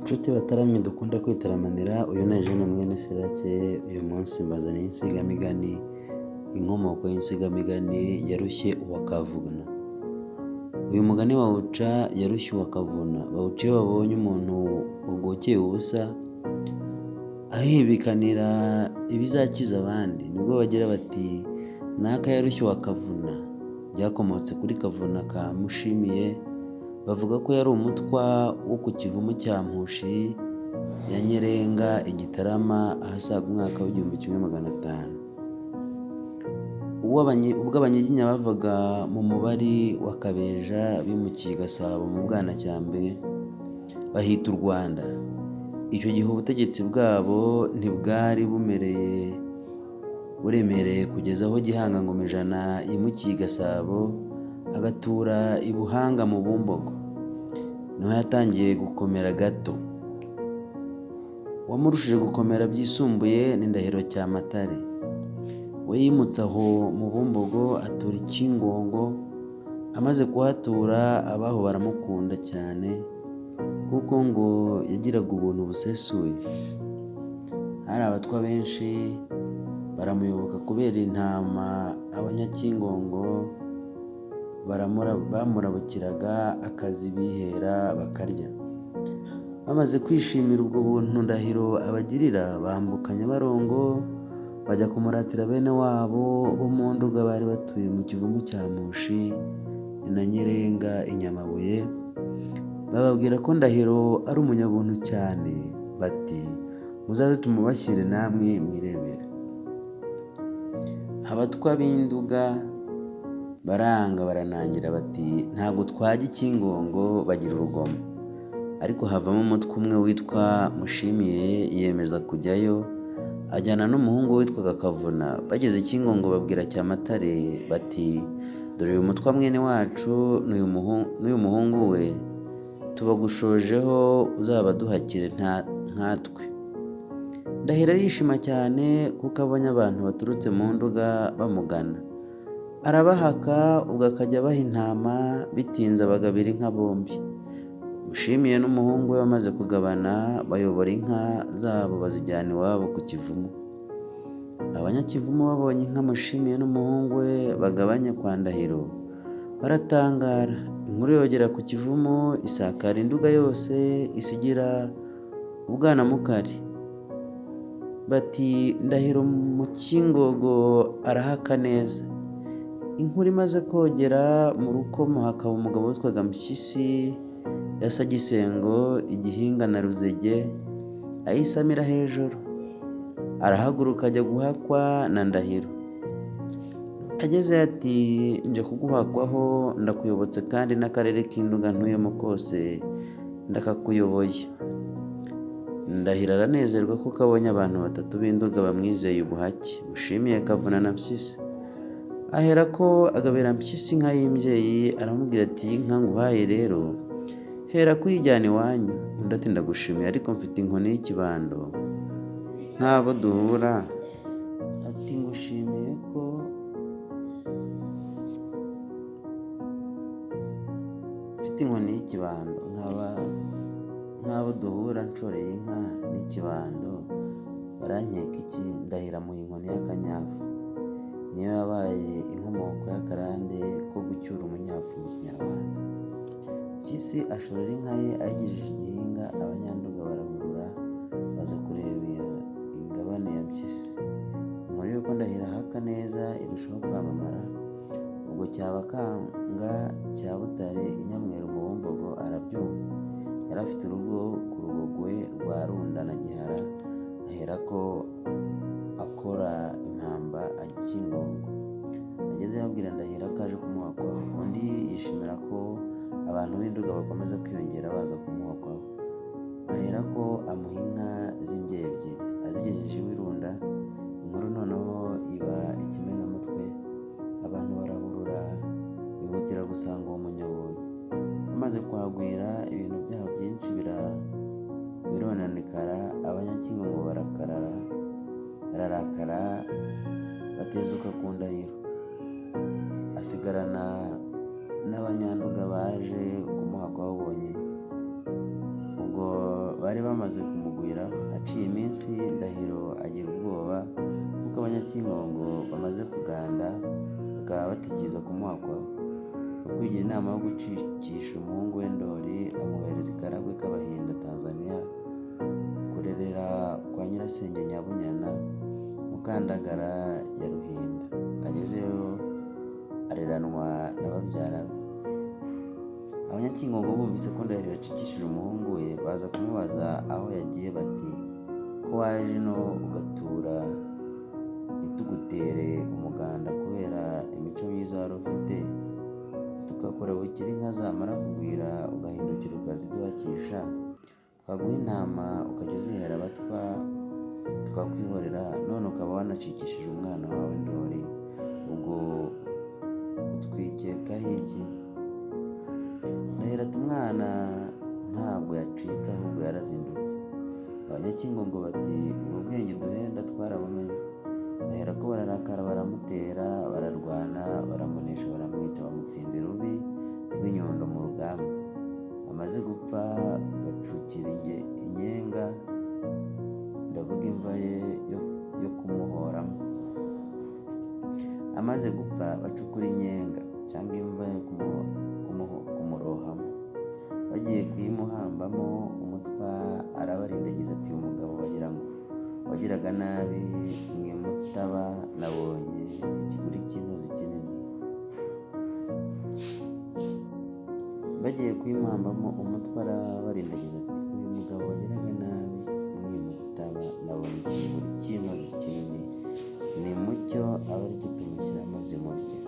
Nshuti bataramye dukunda kwitaramanira, uyu ni Eugene mwene Serake. Uyu munsi mbazaniye insigamigani, inkomoko y'insigamigani yarushye uwa Kavuna. Uyu mugani bawuca yarushye uwa Kavuna, bawuca iyo babonye umuntu wagokeye ubusa ahibikanira ibizakiza abandi, nibwo bagira bati naka yarushye uwa Kavuna. Byakomotse kuri Kavuna ka Mushimiye, bavuga ko yari umutwa wo ku Kivumu cya Mpushi ya Nyerenga i Gitarama ahasaga umwaka w'1500. Ubwo Abanyiginya bavaga mu Mubari wa Kabeja bimukiye i Gasabo mu Bwanacyambwe bahita u Rwanda. Icyo gihe ubutegetsi bwabo ntibwari buremereye kugeza aho Gihanga Ngomijana yimukiye i Gasabo agatura i Buhanga mu Bumbogo. Niho yatangiye gukomera gato. Uwamurushije gukomera byisumbuye ni Ndahiro Cyamatare. We yimutse aho mu Bumbogo atura i Kingongo, amaze kuhatura abaho baramukunda cyane kuko ngo yagiraga ubuntu busesuye. Hari abatwa benshi baramuyoboka kubera intama Abanyakingongo bamurabukiraga akazibihera bakarya. Bamaze kwishimira ubwo buntu Ndahiro abagirira, bambuka Nyabarongo bajya kumuratira bene wabo bo mu Nduga bari batuye mu Kivumu cya Mpushi na Nyerenga i Nyamabuye, bababwira ko Ndahiro ari umunyabuntu cyane, bati muzaze tumubashyire namwe mwirebere. Abatwa b'Induga baranga baranangira bati ntabwo twajya i Kingongo, bagira urugomo. Ariko havamo umutwe umwe witwa Mushimiye yiyemeza kujyayo, ajyana n'umuhungu witwaga Kavuna. Bageze i Kingongo babwira Cyamatare bati dore uyu mutwa mwene wacu n'uyu muhungu we tubagushojeho uzabaduhakire nkatwe. Ndahiro arishima cyane kuko abonye abantu baturutse mu Nduga bamugana. Arabahaka ubwo akajya abaha intama, bitinze abagabira inka bombi. Mushimiye n'umuhungu we bamaze kugabana, bayobora inka zabo bazijyana iwabo ku Kivumu. Abanyakivumu babonye inka Mushimiye n'umuhungu we bagabanye kwa Ndahiro, baratangara. Inkuru yogera ku Kivumu isakara Induga yose isigira Ubwanamukari. Bati Ndahiro mu Kingogo arahaka neza. Inkuru imaze kogera mu Rukomo hakaba umugabo witwaga Mpyisi ya Sagisengo Igihinga na Ruzege, ayisamira hejuru. Arahaguruka ajya guhakwa na Ndahiro. Agezeyo ati nje kuguhakwaho ndakuyobotse kandi n'akarere k'Induga ntuyemo kose ndakakuyoboye. Ndahiro aranezerwa kuko abonye abantu batatu b'Induga bamwizeye ubuhake, Mushimiye, Kavuna na Mpyisi. Aherako agabira Mpyisi inka y'imbyeyi, aramubwira ati iyi nka nguhaye rero hera kuyijyana iwanyu. Undi ati ndagushimiye ariko mfite inkoni y'ikibando nk'abo duhura. Ati ngushimiye ko mfite inkoni y'ikibando nk'abo duhura nshoreye inka n'ikibando barankeka iki? Ndahiro amuha inkoni y'akanyafu. Niyo yabaye inkomoko y'akarande ko gucyura umunyafu mu Kinyarwanda. Mpyisi ashorera inka ye ayigejeje Igihinga, Abanyanduga barahurura baza kureba ingabane ya Mpyisi. Inkuru y'uko Ndahiro ahaka neza irushaho kwamamara. Ubwo Cyabakanga cya Butare i Nyamweru mu Bumbogo arabyumva. Yari afite urugo ku Rubogwe rwa Runda na Gihara, aherako akora impamba ajya i Kingongo. Agezeyo abwira Ndahiro ko aje kumuhakwaho. Undi yishimira ko abantu b'Induga bakomeza kwiyongera baza kumuhakwaho. Aherako amuha inka z'imbyeyi ebyiri, azigejeje iwe i Runda, inkuru noneho iba ikimenamutwe, abantu barahurura bihutira gusanga uwo munyabuntu. Bamaze kuhagwira ibintu byabo byinshi birononekara, Abanyakingongo bararakara batezuka ku Ndahiro. Asigarana n'Abanyanduga baje kumuhakwaho bonyine. Ubwo Bari bamaze kumugwiraho. Haciye iminsi Ndahiro agira ubwoba kuko Abanyakingongo bamaze kuganda, bakaba batikiza kumuhakwaho. Mu kwigira inama yo gucikisha umuhungu we Ndoli, amwohereza i Karagwe k'Abahinda Tanzania, kurerera kwa nyirasenge Nyabunyana Mukandagara ya Ruhinda. Agezeyo areranwa na babyara be. Abanyakingongo bumvise ko Ndahiro yacikishije umuhungu we, baza kumubaza aho yagiye bati: "Ko waje ino ugatura ntitugutere umuganda kubera imico myiza wari ufite, tukakurabukira inka zamara kugwira ugahindukira ukaziduhakisha, twaguha intama ukajya uzihera abatwa tukakwihorera, none ukaba wanacikishije umwana wawe Ndoli, ubwo utwikekaho iki?" Ndahiro ati: "Umwana ntabwo yacitse ahubwo yarazindutse." Abanyakingongo bati: "Ubwo bwenge uduhenda twarabumenye." Baherako bararakara baramutera, bararwana, baramunesha, baramwica, bamutsinda irubi rw'inyundo mu rugamba. Amaze gupfa bacukira inyenga, ndavuga imva ye yo kumuhoramo. Amaze gupfa bacukura inyenga cyangwa imva yo kumurohamo. Bagiye kuyimuhambamo, umutwa arabarindagiza ati: "Uyu mugabo wagiraga nabi mwimutaba, nabonye ikiguri cy'intozi kinini." Bagiye kuyimuhambamo, umutwa arabarindagiza ati: "Uyu mugabo wagiraga nabi mwimutaba, nabonye ikiguri cy'intozi kinini, nimucyo abe aricyo tumushyiramo zimurye."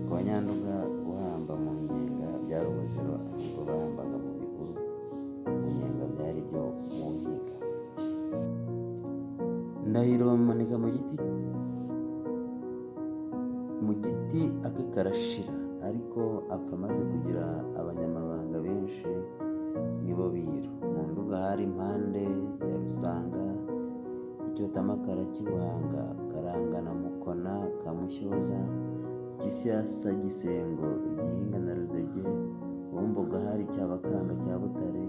Ku Banyanduga guhamba mu nyenga byari umuziro, ahubwo bahambaga mu bihuru, mu nyenga byari ibyo mu nkiga. Ndahiro bamumanika mu giti ake karashira, ariko apfa amaze kugira abanyamabanga benshi nibo biru. Mu Nduga hari impande ya Rusanga, Icyotamakara cy'i Buhanga, Karangana Mukona ka Mushyoza, Gishyasa Gisengo, Igihinga na Ruzege. Bumbogo hari Cyabakanga cya Butare,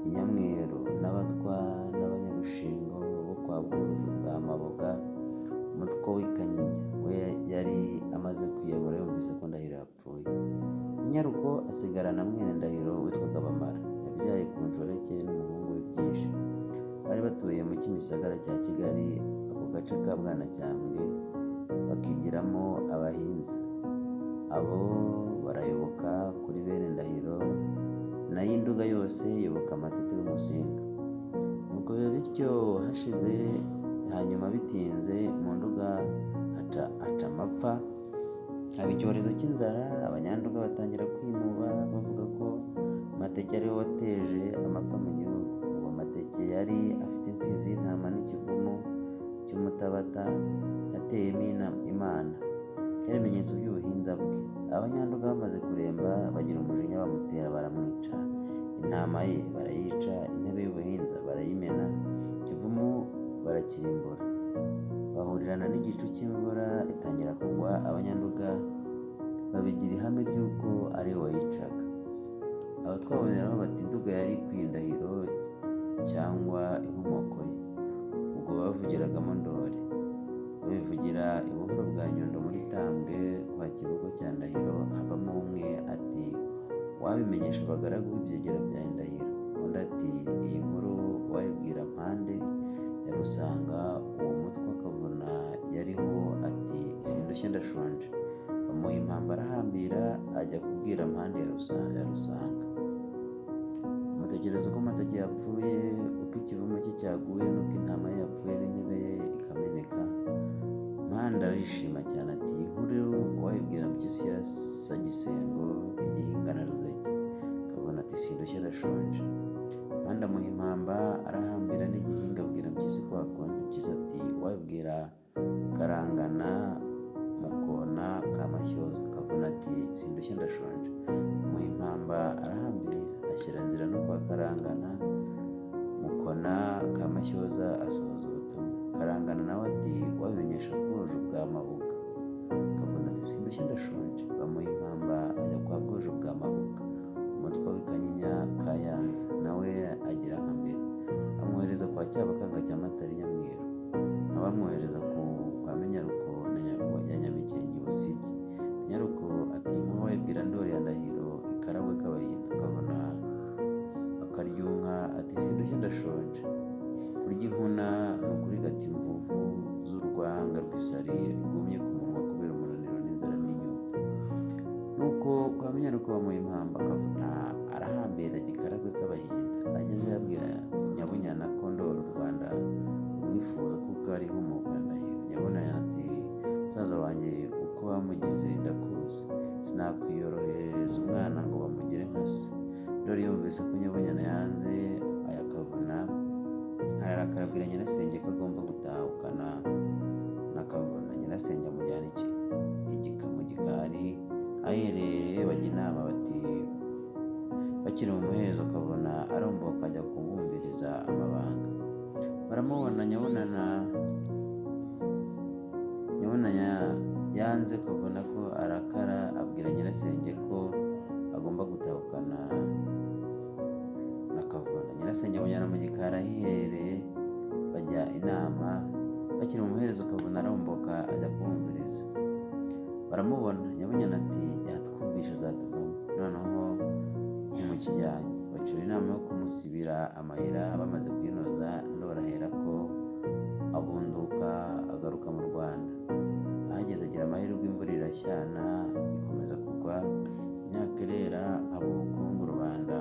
i Nyamweru n'Abatwa n'Abanyabushingo bo kwa Bwojo bwa Maboga. Umutwa w'i Kanyinya we yari amaze kwiyahura yumvise ko Ndahiro yapfuye. Inyaruko asigarana mwene Ndahiro witwaga Bamara, yabyaye ku nshoreke n'umuhungu we Byinshi. Bari batuye mu Kimisagara cya Kigali, ako gace ka Bwanacyambwe, bakigiramo abahinza. Abo barayoboka kuri bene Ndahiro, nayo Induga yose yoboka Amatete w'Umusinga. Nuko biba bityo hashize hanyuma bitinze mu Nduga haca amapfa, haba icyorezo cy'inzara. Abanyanduga batangira kwinuba bavuga ko Mateke ariwe wateje amapfa mu gihugu. Uwo Mateke yari afite imfizi y'intama n'ikivumu cy'umutabata ateyemo Imana, byari ibimenyetso by'ubuhinza bwe. Abanyanduga bamaze kuremba bagira umujinya, bamutera baramwica, intama ye barayica, intebe y'ubuhinza barayimena, ikivumu barakirimbura. Bahurirana n'igicu cy'imvura itangira kugwa, Abanyanduga babigira ihame ry'uko ari we wayicaga. Abatwa baboneraho bati: "Nduga yari ikwiye Indahiro cyangwa inkomoko ye." Ubwo bavugiragamo Ndoli. Babivugira i Buhoro bwa Nyundo muri Tambwe kwa Kibogo cya Ndahiro, havamo umwe ati: "Wabimenyesha abagaragu b'ibyegera bya Ndahiro." Undi ati: "Iyi nkuru wayibwira Mpande ya Rusanga." Uwo mutwa akavuna yariho ati: "Sindushye ndashonje." Bamuha impamba arahambira, ajya kubwira Mpande ya Rusanga. Amutekereza uko Mateke yapfuye, uko ikivumu cye cyaguye, n'uko intama ye yapfuye n'intebe ye ikameneka. Mpande arishima cyane ati: "Iyi nkuru wayibwira Mpyisi ya Sagisengo, Igihinga na Ruzege." Kabona ati: "Sindushye ndashonje." Mpande amuha impamba arahambira n'igihinga, abwira Mpyisi kwa kundi. Mpyisi ati: "Wayibwira Karangana Mukona ka Mashyoza." Kavuna ati: "Sindushye ndashonje." Amuha impamba arahambira, ashyira nzira no kwa Karangana Mukona ka Mashyoza, asohoza ubutumwa. Karangana nawe ati: "Wabimenyesha Bwojo bwa Mabuga." Kavuna ati: "Sindushye ndashonje." Bamuha impamba ajya kwa Bwojo bwa Mabuga, umutwa w'i Kanyinya ka Yanza, nawe agira Cyabakanga cya Matari Nyamweru, nawe amwohereza kwa Minyaruko ya Nyamikenke i Busigi. Minyaruko ati inkuba ibwira Ndoli ya Ndahiro i Karagwe k'Abahinda. Kavuna akaryunka ati sindushye ndashonje. Kurya inkuna ni ukurigata imvuvu z'urwanga rw'isari rwumye ku munwa kubera umunaniro n'inzara n'inyota. Nuko kwa Minyaruko bamuha impamba. Kavuna arahambira ajya i Karagwe k'Abahinda. Ageze yabwira Nyabunyana ko Ndoli u Rwanda rumwifuza kuko ari inkomoko ya Ndahiro. Nyabunyana ati musaza wanjye uko bamugize ndakuzi, sinakwiyorohereza umwana ngo bamugire nka se. Ndoli yumvise ko Nyabunyana yanze aya Kavuna, ararakara abwira nyirasenge ko agomba gutahukana na Kavuna. Nyirasenge amujyana mu gikari, aherereye bajya inama bati bakiri mu muhezo. Kavuna aromboka ajya kubumviriza amabanga, baramubona. Nyabunana yanze Kavuna ko arakara, abwira nyirasenge ko agomba gutahukana na Kavuna. Nyirasenge amujyana mu gikari ahiherereye bajya inama. Bakiri mu muherezo Kavuna aromboka ajya kubumviriza, baramubona. Nyabunyana ati yatwumvishe azatuvamo, noneho ntimukijyanye. Bacura inama yo kumusibira amayira. Bamaze kuyinoza, Ndoli ahera ko abunduka agaruka mu Rwanda. Ahageze agira amahirwe, imvura irashyana ikomeza kugwa, imyaka irera, haba ubukungu. Rubanda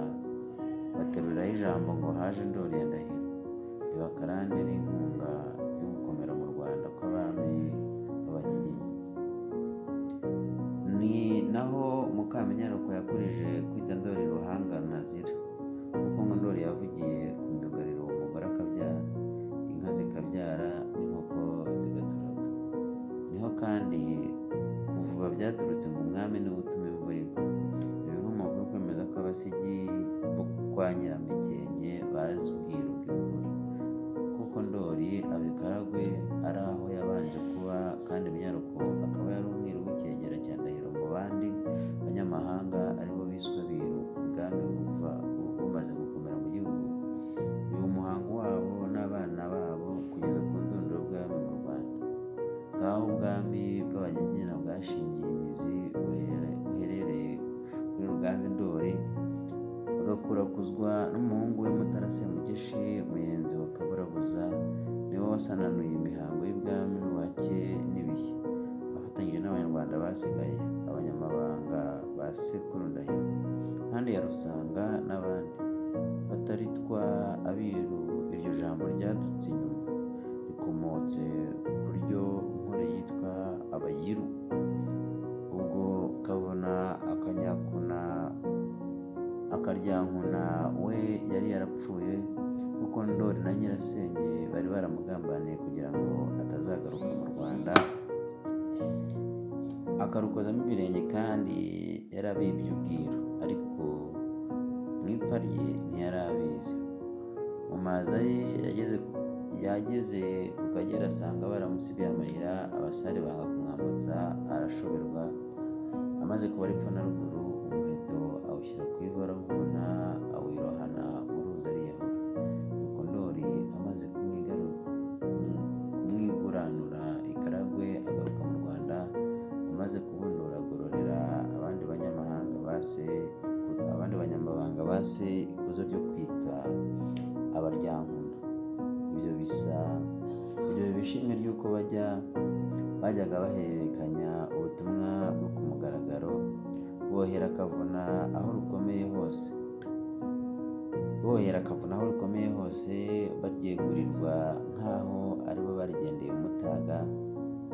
bateruriraho ijambo ngo haje Ndoli ya Ndahiro, riba akarande n'inkunga yo gukomera mu Rwanda kw'abami b'Abanyiginya. Ni naho Mukaminyaruko yakurije kwita Ndoli Ruhanga Ntazira, kuko ngo Ndoli yavugiye ku myugariro uwo mugore akabyara, inka zikabyara n'inkoko zigaturaga. Niho kandi kuvuba byaturutse ngo umwami niwe utuma imvura igwa. Biba inkomoko yo kwemeza ko Abasigi bo kwa Nyiramikenke bazi ubwiru bw'imvura, kuko Ndoli aba i Karagwe ari aho yabanje kuba, kandi Minyaruko akaba yari umwiru w'icyegera cya Ndahiro mu bandi banyamahanga aribo biswe abiru. Ubwami bumaze gukomera mu gihugu, biba umuhango wabo n'abana babo kugeza ku ndunduro y'ubwami mu Rwanda. Ngaho ubwami bw'Abanyiginya bwashingiye imizi buherereye kuri Ruganzu Ndoli, bagakurakuzwa n'umuhungu we Mutara Semugeshi Muyenzi wa Kaburabuza, niwe wasananuye imihango y'ubwami n'ubuhake n'ibihe, afatanyije n'Abanyarwanda basigaye, abanyamabanga ba Sekuru Ndahiro, Mpande ya Rusanga n'abandi bataritwa abiru. Iryo jambo ryadutse inyuma, rikomotse ku ryo Nkore yitwa Abayiru. Ubwo Kavuna Akaryankuna we yari yarapfuye, kuko Ndoli na nyirasenge bari baramugambaniye kugira ngo atazagaruka mu Rwanda akarukozamo ibirenge, kandi yarabibye ubwiru, ariko mu ipfa rye ntiyari abizi. Mu maza ye yageze ku Kagera asanga baramusibiye amayira, abasare banga kumwambutsa, arashoberwa. Amaze kubara epfo na ruguru, umuheto awushyira ku ivi arawuvuna, awirohana mu ruzi ariyahura. Nuko Ndoli amaze kumwiguranura i Karagwe agaruka mu Rwanda, amaze kubundura agororera abandi banyamahanga base abandi banyamabanga base ikuzo ryo kwita Abaryankuna. Ibyo bisa ibyo biba ishimwe ry'uko bajyaga bahererekanya ubutumwa bwo ku mugaragaro, bohera akavuna aho rukomeye hose, bohera akavuna aho rukomeye hose, baryegurirwa nk'aho aribo barigendeye umutaga,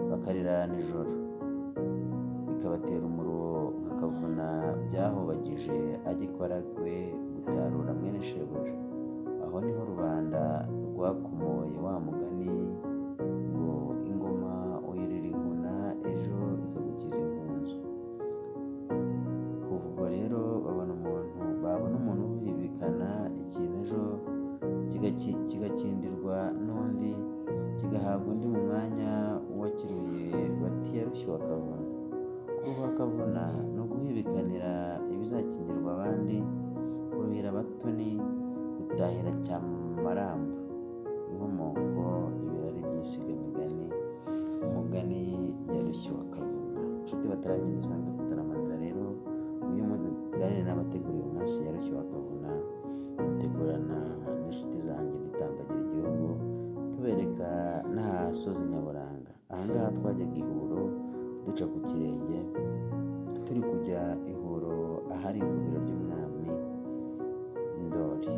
bakarirara nijoro, bikabatera umuruho nka Kavuna byahobagije ajya i Karagwe gutarura mwene shebuja. Aho niho rubanda rwakomoye wa mugani ngo ingoma uyirira inkuna ejo ikagukiza inkunzu. Kuva ubwo rero babona umuntu uhibikana ikintu ejo kigakindirwa n'undi, kigahabwa undi mu mwanya w'uwakiruye, bati yarushye uwa Kavuna. Kuruha Kavuna ni uguhibikanira ibizakingirwa abandi, kuruhira abatoni, gutahira Cyamaramba. Inkomoko, ibirari by'insigamigani, umugani yarushye wa kavuna. Inshuti bataramye dusanzwe tutaramanira rero, uyu muganire n'abateguriye umunsi yarushye wa kavuna, mutegurana n'inshuti zanjye dutambagira igihugu, tubereka n'ahasozi nyaburanga. Ahangaha twajyaga ihuro duca ku kirenge, turi kujya ihuro ahari ivubiro ry'umwami Ndori.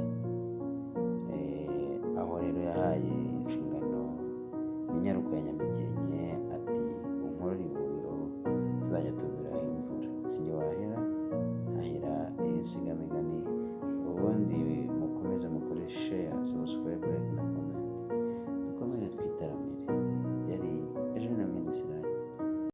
Aho rero yahaye inshingano Minyaruko ya Nyamikenke ati unkorere ivubiro tuzajya tuviraho imvura. Sinjye wahera, hahera iyi nsigamigani. Ubundi mukomeze mukore share, subscribe, like na